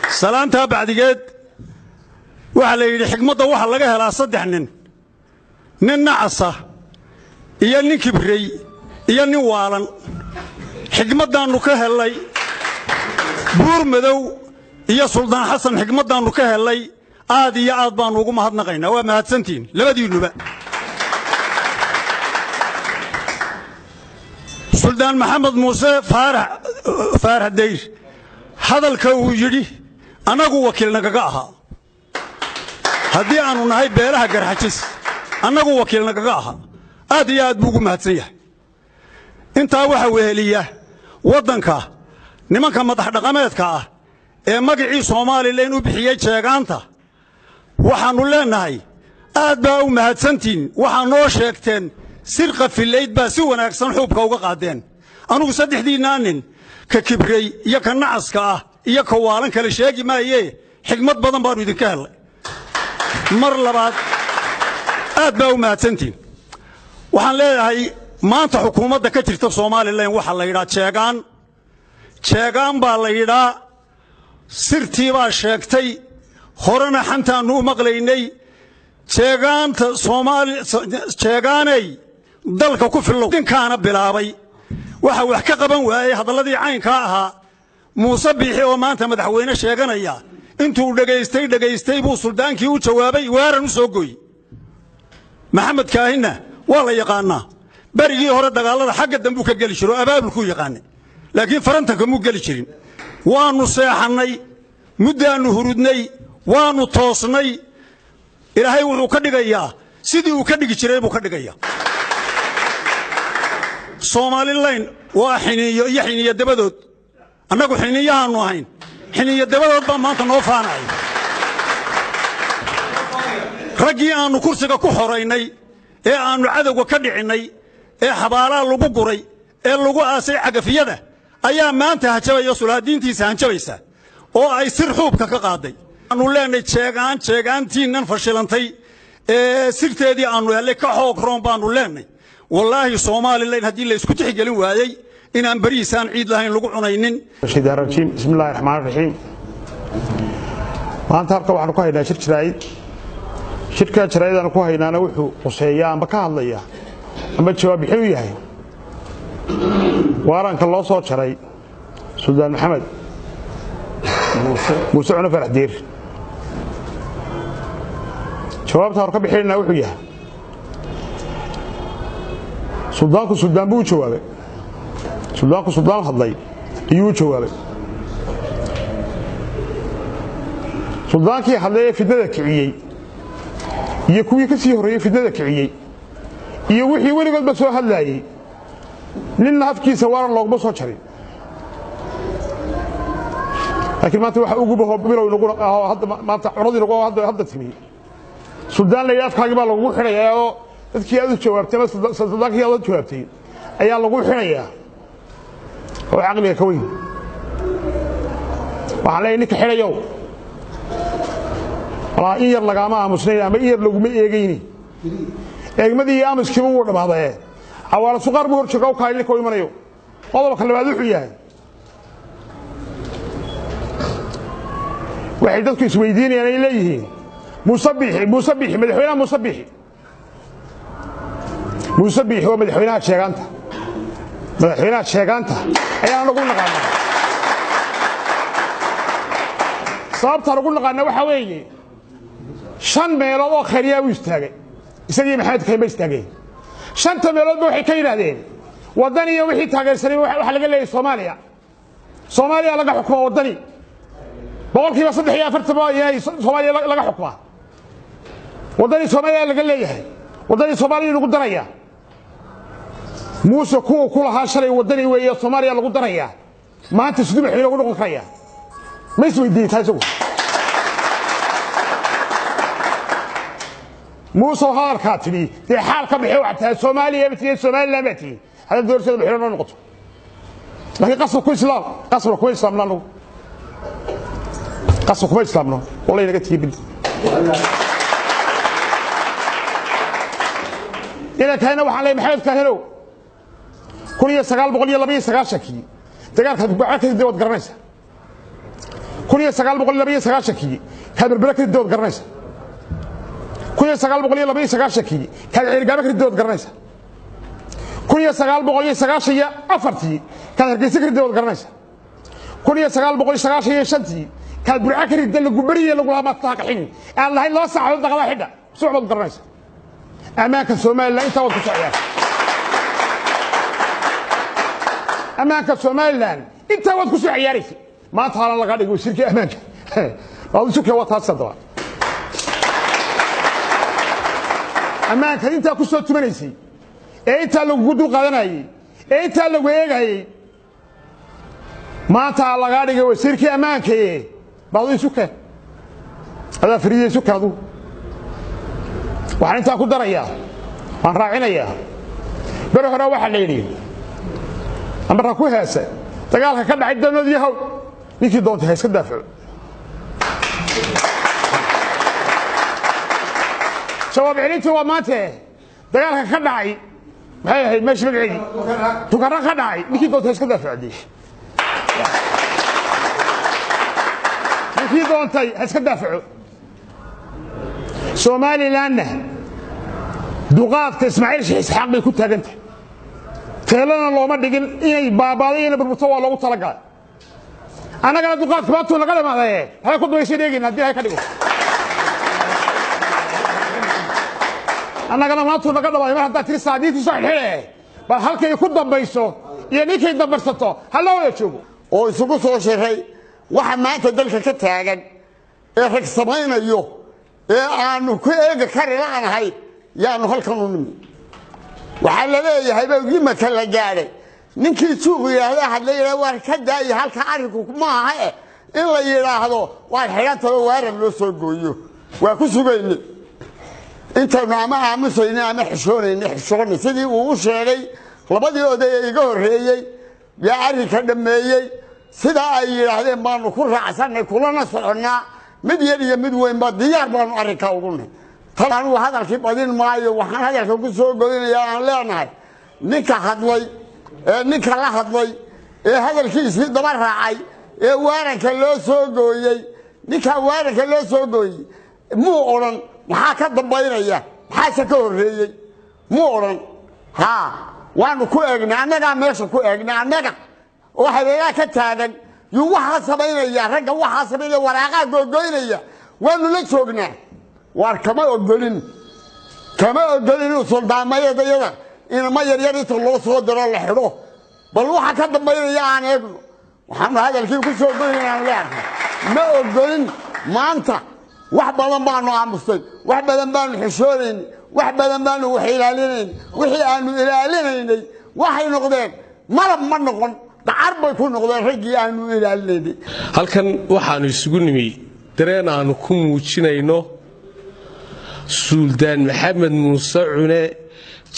Salaantaa bacdigeed waxaa la yidhi xigmadda waxaa laga helaa 3 nin, nin nacasa iyo nin kibrey iyo nin waalan. Xigmaddaannu ka hellay Buur Madow iyo Suldaan Xasan, xigmaddaannu ka hellay aad iyo aad baannu ugu mahadnaqaynaa. Waa mahadsantihiin labadiinnuba. Suldaan Maxamed Muuse Faarax Dayr hadalka uu yidhi annagu wakiil nagaga ahaa. Haddii aanu nahay beelaha Garxajis annagu wakiil nagaga ahaa. Aad iyo aad buu ugu mahadsan yahay. Intaa waxa weheliya waddanka nimanka madax dhaqameedka ah ee magacii Somalilan u bixiyey jeegaanta. Waxaannu leenahay aad baa u mahadsantihiin. Waxaa noo sheegteen sir qafilayd baa si wanaagsan xuubka uga qaadeen. Anugu 3diinnaa nin, ka kibrey iyo ka nacaska ah iyo ka waalan kale sheegi maayee, xigmad badan baannu idinka hellay. Mar labaad aad baa u mahadsantihiin. Waxaan leeyahay maanta xukuumadda ka jirta Somalilan waxaa la yidhaa jeegaan. Jeegaan baa la yidhaa. Sirtii baa sheegtay, horena xantaannu u maqlaynay. Jeegaanta Soomaali, jeegaanay dalka ku fillow, idinkaana bilaabay. Waxa wax ka qaban waayey hadalladii caynkaa ahaa Muuse Biixi oo maanta madaxweyne sheeganaya. Intuu dhegaystay buu suldaankii u jawaabay, waaran u soo gooyey. Maxamed Kaahinna waa la yaqaanaa. Berigii hore dagaallada xagga dambuu ka geli jiro, abaabulkuu yaqaanay, laakiin farantanka muu geli jirin. Waannu seexannay, muddaannu hurudnay, waannu toosnay. Ilaahay wuxuu ka dhigayaa sidii uu ka dhigi jiray buu ka dhigayaa. Somalilan waa xiniiyo iyo xiniiyo dabadood. Annagu xiniiyahaannu ahayn, xiniiyo dabadood baa maanta noo faanaya. Raggii aannu kursiga ku xoraynay ee aannu cadowga ka dhicinnay ee xabaalaha lagu guray ee lagu aasay cagafyada ayaa maanta hanjabaya, sulaadiintiisa hanjabaysa oo ay sir xuubka ka qaaday. Aanu leenahay jeegaan, jeegaantiinnan fashilantay ee sirteedii aannu hellay ka xoog roon baannu leenahay. Wallaahi Somalilan haddii la isku tixgelin waayey inaan berihiisaan ciid lahayn lagu cunaynin. Rajiim. Bismi illaahi raxmaan raxiim. Maanta halka waxaanu ku haynaa shir jaraa'id. Shirkaa jaraa'id aanu ku haynaana wuxuu quseeyaa amba ka hadlayaa amba jawaab bixin u yahay waaranka loo soo jaray Suldaan Maxamed Muuse Cune Farax Diir. Jawaabta hor ka bixinayna wuxuu yahay suldaanku suldaan buu u jawaabay. Suldaanku suldaan hadlay ayuu u jawaabay. Suldaankii hadlay ee fidnada kiciyey iyo kuwii ka sii horreeyey fidnada kiciyey iyo wixii weligoodba soo hadlaayey, ninna afkiisa waaran looguma soo jarin. Laakiin maanta waxa ugu baho bilow nagu hadda maanta cunadii nagu hadda timi suldaan la yidhi afkaagii baa lagugu xidhayaa oo dadkii aad u jawaabtay ama suldaankii aad u jawaabtay ayaa lagu xidhayaa oo caqliga ka weyn. Waxaan leeyahay ninka xidhayow, walaa in yar lagaama aamusnayn ama in yar laguma eegayni. Eegmadii iyo aamuskiiba wuu dhammaadaye, cawaalo suqaar buu hor jooga u kaay ninka u imanayo. Qodobka labaad wuxuu yahay waxay dadku isweydiinayaan ay leeyihiin Muuse Biixi, Muuse Biixi, madaxweynaha Muuse Biixi. Muuse Biixi waa madaxweynaha sheegaanta. Madaxweynaha sheegaanta ayaan anagu naqaanaa. Sababtaan ugu naqaana waxaa weeye 5 meelood oo khayryaa u istaagay, isagii Maxamed Kayn ba istaageen. 5ta meeloodba waxay ka yidhaahdeen waddan iyo wixii taageersanay waxa laga leeyahay Soomaaliya, Soomaaliya laga xukumaa waddani, 43% baa inay Soomaaliya laga xukumaa, waddanii Soomaaliya laga leeyahay, waddanii Soomaaliya lagu darayaa. Muuse kuwa ku lahaa shalay waddani weeye Soomaaliya lagu darayaa, maanta siduu madaxweyne ugu noqon karayaa? Ma isweydiiyey taa isagu? Muuse hadalkaa tidhi dee xaal ka bixi, waxaad tahay Soomaaliya ba tihi, Somaliland baa tihi, haddaad doorashada madaxweyne noo noqoto. Laakiin qasab ku islaam, qasabna kuma islaamno anagu, qasab kuma islaamno, wallahi naga tihi bil. Ina kahina waxaan leeyahay Maxamed Kaahinow, 1992kii dagaalkaad baca kadib waad garanaysaa. 1992kii kaad Berbera ka riday waad garanaysa. 1992kii kaad Ceerigaabo ka riday waad garanaysa. 1994tii kaad Hargeysa ka riday waad garanaysa. 1995tii kaad Burco ka riday, lagu beriye, lagu lahaa maad qaxin aan lahayn 2 saacadood daqada xidha suuc baad garanaysa. Ammaanka Somaliland intaa waad ku socdaa. Ammaanka Somaliland intaa waad ku soo ciyaaraysa. Maanta halan lagaa dhigay wasiirkii ammaanka, waad waa taas. Haddaba ammaanka intaa ku soo tumanaysay ee intaa lagugu dul qaadanayey ee intaa lagu eegayey, maanta lagaa dhigay wasiirkii ammaankaye, baadu isu keen, adaa fariida isu keen adugu. Waxaan intaa ku darayaa, waan raacinayaa, beri hore waxaa la yidhi amarka ku heese dagaalka ka dhacay danood yahow, ninkii doontay ha iska daafaco. Jawaab celintu waa maante dagaalka ka dhacay, maxay ahayd meesha magaceedii, Tukara ka dhacay, ninkii doontay ha iska daafaco, ninkii doontay ha iska daafaco. Somalilandna duqaadka Ismaaciil Sheekh Isxaaq bay ku taagantahay, teelana looma dhigin inay baabaaday, inay burburto waa loogu talagalay. Annagana duqaadka maantuu naga dhamaadaye, maxay ku dambaysan eegayna haddii Ilahay ka dhigo. Annagana maantuu naga dhamaaday. Mar haddaad tiri saadiintii soo xidhxidhe, bal halkay ku dambayso iyo ninkay dambarsato ha loo wada joogo. Oo isugu soo shiray waxa maanta dalka ka taagan ee rag samaynayo ee aanu ku eegi kari la'nahay yaanu halkan u nimi. Waxaa la leeyahay ba yimaka la gaadhay ninkii juuq yidhaahda hadla yidhahda waar ka daaya halka arrinku maaha eh, in la yidhaahdo waad xidhantao waaran loo soo gooyo. Waa ku sugayne intaynu ama aamusayne ama xishoonayne, xishoonay sidii uu u sheegay labadii oday ee iga horreeyey yaa arrinka dhammeeyey. Sidaa ay yidhaahdeen baanu ku raacsannay, kulana soconnaa, mid yar iyo mid weynba diyaar baanu arrinkaa ugu nahy. Tan anugu hadalkii badin maayo. Waxaan hadalka ku soo goynayaa aan leenahay ninka hadlay ee ninka la hadlay ee hadalkiisii daba raacay ee waaranka loo soo gooyey, ninkaa waaranka loo soo gooyey muu odhan maxaa ka dambaynaya, maxaase ka horreeyey, muu odhan. Haa, waanu ku eegnay, annagaa meesha ku eegnay, annaga oo habeelaha ka taagan yuu waxaa samaynaya, ragga waxaa samaynaya, waraaqaa googoynaya, waanu la joognaa. Waar kama ogolin, kama ogolin inuu suldaamayadayada inama yaryar inta loo soo diro la xidho. Bal waxa ka dambaynaya aan eegno. Waxaanu hadalkii ku soo goynaynaan leenahay ma ogolin. Maanta wax badan baanu aamustay, wax badan baanu xishoonaynay, wax badan baanu wax ilaalinaynay. Wixii aanu ilaalinaynay waxay noqdeen malab, ma noqon, dacar bay ku noqdeen raggii aanu ilaalinaynay. Halkan waxaannu isugu nimi dareen aanu ku muujinayno Suuldaan Maxamed Muuse Cune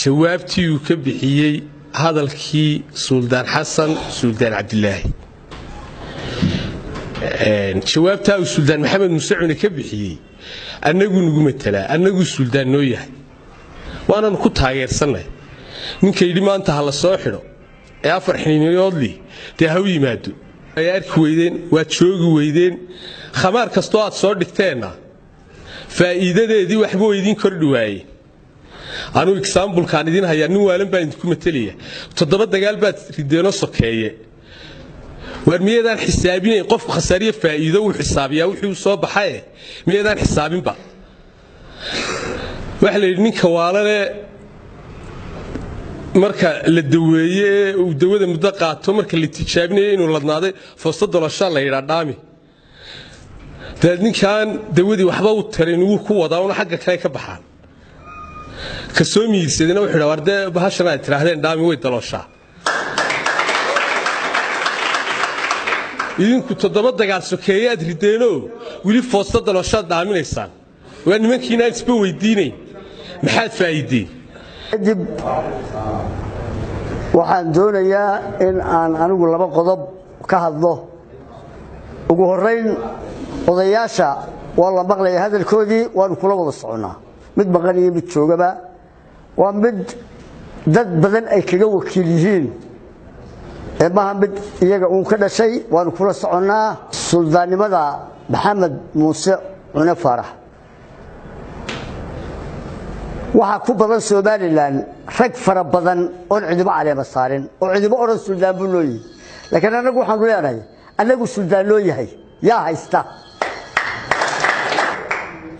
jawaabtii uu ka bixiyey hadalkii Suuldaan Xasan Suuldaan Cabdilaahi. Jawaabtaa uu Suuldaan Maxamed Muuse Cune ka bixiyey annaguu nagu matalaa, annaguu suuldaan noo yahay, waananu ku taageersannahay. Ninka yidhi maanta ha la soo xidho ee 4 xiniinyoodli dee ha u yimaado. Ay arki weydeen, waad joogi weydeen. Khamaar kastoo aad soo dhigteenna faa'iidadeedii waxba way idiin kordhi waayey. Anuu example-kaan idiin hayaa, nin waalan baan idinku matelaya. 7 dagaal baad rideenoo sokeeye. Waar miyaydaan xisaabinayn? Qofku khasaariye faa'iido wuu xisaabiyaa wixii soo baxaye, miyaydaan xisaabinba? Waxaa la yidhi ninka waalane marka la daweeye ee uu dawada muddo qaato, marka la tijaabinayo inuu ladnaaday, foosto doloshaa la yidhaa dhaami. Dabeed ninkaan dawadii waxba u tarin wuu ku wadaa una xagga kale ka baxaan. Ka soo miirsadina wuxuu yidhaa, war dee bahashan aad tidhaahdeen dhaami way dalooshaa. Idinku 7 dagaal sokeeye aad rideenoo weli foosto dalooshaad dhaaminaysaan. Waa nimankiinaan isba weydiinayn maxaad faa'iideen. Kadib waxaan doonayaa in aan anigu 2 qodob ka hadlo. Ugu horrayn odayaasha waa la maqlaya hadalkoodii, waanu kula wada soconnaa, mid maqan iyo mid joogaba. Waa mid dad badan ay kaga wakiil yihiin Ee maaha mid iyaga uun ka dhashay. Waanu kula soconnaa suldaannimada Maxamed Muuse Cune Faarax. Waxaa ku badan Somalilan rag fara badan oon cidimo caleema saarin oo cidimo odhan suldaan buu noo yihi, laakiin annagu waxaanu leenahay annagu suldaan noo yahay yaa haysta.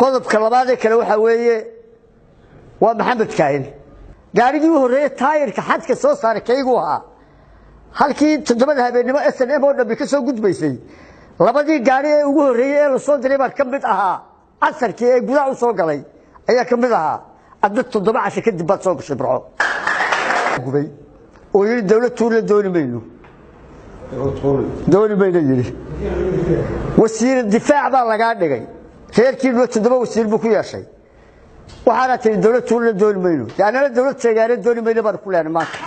Qodobka labaadee kale waxaa weeye waa Maxamed Kaahin. Gaarigii u horreeyey taayirka xadka soo saaray kaygu ahaa. Halkii 7da habeennimo SNM oo dhammi ka soo gudbaysay, labadii gaari ee ugu horreeyey ee lasoo diray baa ka mid ahaa. Casarkii ee gudaha u soo galay ayaa ka mid ahaa. Adna 7 casho kadib baad soo gashay Burco, gubay oo yidhi dawlad tuurla dooni mayno, dooni mayno yidhi. Wasiir difaac baa lagaa dhigay, reerkiinua 7 wasiir buu ku yeeshay. Waxaana tihi dawlad tuurla dooni mayno, dee annana dawlad sheegaane dooni mayno baanu ku leenay. Maanta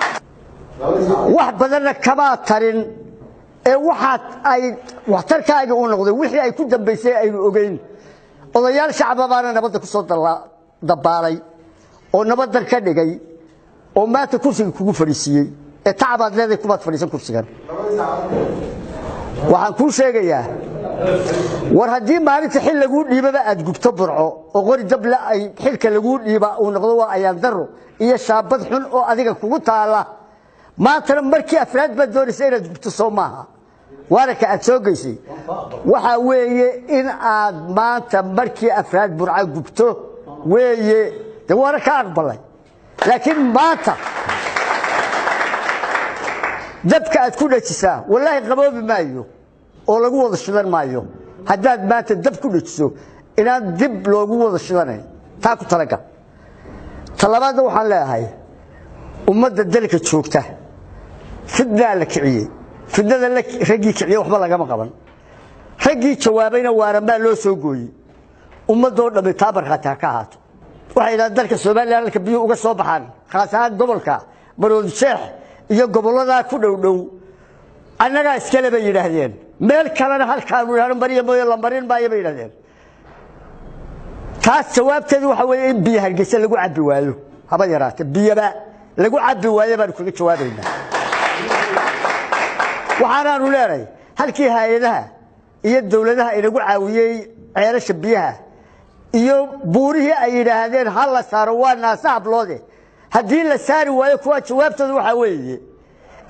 wax badanna kamaa tarin ee waxaad ay waxtarkaaga u noqday wixii ay ku dambaysay aynu ogeyn. Odayaal shacaba baana nabadda ku soo dabaalay oo nabaddan ka dhigay oo maanta kursiga kugu fadhiisiiyey. Ee tacabaad leedahay kumaad fadhiisan kursigan. Waxaan kuu sheegayaa, war haddii maalinta xil laguu dhiibaba aad gubto Burco oo qori dable ay xilka laguu dhiiba uu noqdo, waa ayaan daro iyo shaabad xun oo adiga kugu taala. Maantana markii afraad baad doonaysa inaad gubto, soo maaha? Waaraka aad soo geysay waxaa weeye in aad maanta markii afraad Burco gubto weeye. De waana ka aqbalay, laakiin maanta dabka aad ku dhajisaa wallaahi qaboobi maayo oo lagu wada shidan maayo. Haddaad maanta dab ku dhajiso inaan dib loogu wada shidanayn, taa ku talagal. Talabaadna waxaan leeyahay ummadda dalka joogta, fidnaa la kiciyey. Fidnada raggii kiciyey waxba lagama qaban, raggii jawaabayna waaranbaa loo soo gooyey. Ummaddoo dhammi taa markhaati ha ka ahaato. Waxay yidhahdeen dalka Somalilan halka biyuhu uga soo baxaan, khaas ahaan gobolka Maroodi Jeex iyo gobolladaa ku dhow dhow, annagaa iskale bay yidhaahdeen. Meel kalena halkaanu idhahno mariya mooye la marin maayo bay yidhahdeen. Taas jawaabteedu waxa weeye in biyo Hargeysa lagu cabbi waayo, haba yaraate biyaba lagu cabbi waayo baanu kaga jawaabaynaa. Waxaanaanu leenahay halkii hay-adaha iyo dowladaha inagu caawiyey ceelasha biyaha iyo buurihii ay yidhaahdeen ha la saaro, waa naasa habloode, haddii la saari waayo kuwaa jawaabtooda waxaa weeye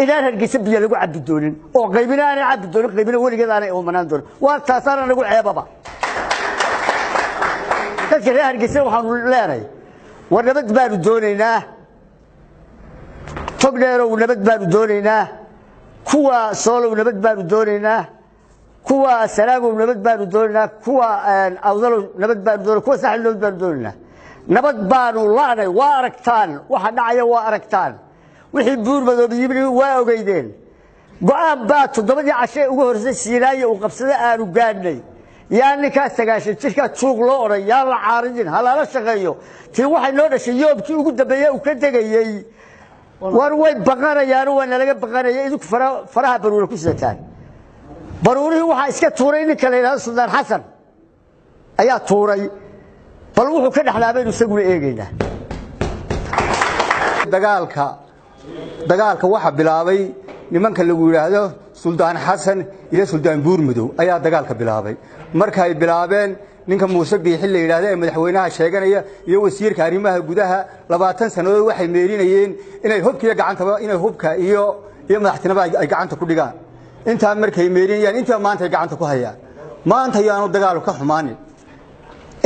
inaan Hargeysa biyo lagu cabbi doonin oo qaybina aanay cabbi doonin, qaybina weligeed aanay oomanaan doonin. Waa taasaana nagu ceebaba. Dadka reer Hargeysa waxaanu leenahay, war nabad baanu doonaynaa. Togdheerow nabad baanu doonaynaa, kuwa Soolow nabad baanu doonaynaa, kuwa Saraagow nabad baanu doonaynaa, kuwa Awdalow nabad baanu doonaa, kuwa Saaxil nabad baanu doonaynaa. Nabad baanu la'nay. Waa aragtaan waxa dhacaya, waa aragtaan wixii Buur Madoobe yimid, waa ogeydeen. Go'aan baa 7dii cashe ugu horreysay Siinaaye uu qabsada aanu gaadhnay: yaa ninkaa 90 jirkaa juuq loo odhan, yaa la caaridin, ha lala shaqeeyo. Tii waxay noo dhashay yoobkii ugu dambeeye uu ka degayey. War way baqanayaan, waa nalaga baqanaya. Idinku faraha baruura ku sidataan. Baruurihii waxaa iska tuuray ninka la yidhahdo Suldaan Xasan ayaa tuuray. Bal wuxuu ka dhexlaa baynu isaguna eegaynaa. Dagaalka waxaa bilaabay nimanka lagu yidhaahdo Suldaan Xasan iyo Suldaan Buurmadow ayaa dagaalka bilaabay. Markay bilaabeen, ninka Muuse Biixi la yidhaahdo ee madaxweynaha sheeganaya iyo wasiirka arrimaha gudaha 20 sannadood waxay meerinayeen inay hubka iyo gacantaba, inay hubka iyo madaxtinaba ay gacanta ku dhigaan. Intaa markay meerinayaan, intaa maanta ay gacanta ku hayaan. Maanta yaanu dagaalu ka xumaanin,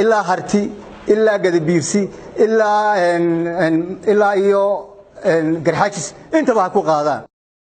ilaa Harti, ilaa Gadabiirsi, ilaa iyo Garxaajis, intaba ha ku qaadaan.